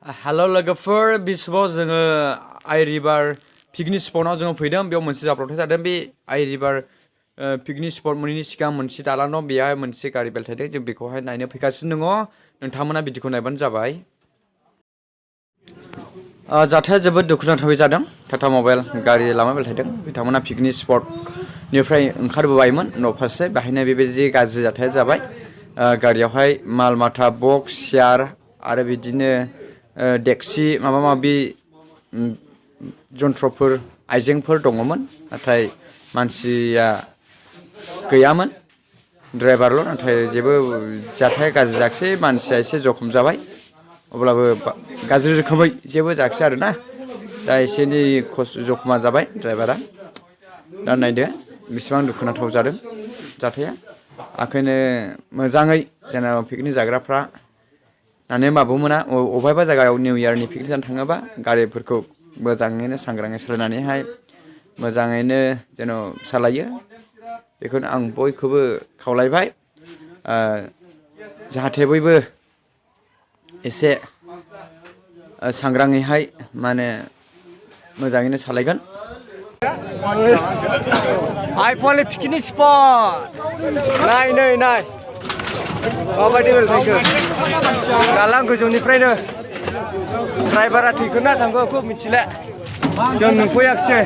hello लोगोफोर बे समाव जोङो आइ रिभार पिकनिक स्पटआव जोङो फैदों बेयाव मोनसे जाब्रबथाय जादों बे आइ रिभार पिकनिक स्पट मोनैनि सिगां मोनसे दालां दं बेहाय मोनसे गारि बेलथायदों जों बेखौहाय नायनो फैगासिनो दङ नोंथांमोना भिडिअखौ नायबानो जाबाय जाथाया जोबोद दुखुनांथावै जादों टाटा मबाइल गारि लामा बेलथायदों बिथांमोना पिकनिक स्पटनिफ्राय ओंखारबोबायमोन न' फारसे बेहायनो बेबायदि गाज्रि जाथाया जाबाय गारियावहाय माल माथा बक्स चेयार आरो बिदिनो डेक्सि माबा माबि जन्थ्रफोर आइजेंफोर दङमोन नाथाय मानसिया गैयामोन ड्राइभारल' नाथाय जेबो जाथाया गाज्रि जायाखिसै मानसिया एसे जखम जाबाय अब्लाबो गाज्रि रोखोमै जेबो जायाखिसै आरोना दा एसे एनै जखमा जाबाय ड्राइभारा दा नायदो बेसेबां दुखुनांथाव जादों जाथाया ओंखायनो मोजाङै जेनेबा पिकनिक जाग्राफ्रा नानै माबुमोना अबेबा जायगायाव निउ इयारनि पिकनिक जानो थाङोबा गारिफोरखौ मोजाङैनो सांग्राङै सालायनानैहाय मोजाङैनो जेन' सालायो बेखौनो आं बयखौबो खावलायबाय जाहाथे बयबो एसे सांग्राङैहाय माने मोजाङैनो सालायगोन आइफवालि पिकनिक स्पट नाय माबायदि बेलथायखो दालां गोजौनिफ्रायनो ड्राइभारा थैखोना थांखो बेखौ मिथिला जों नुफैयाखिसै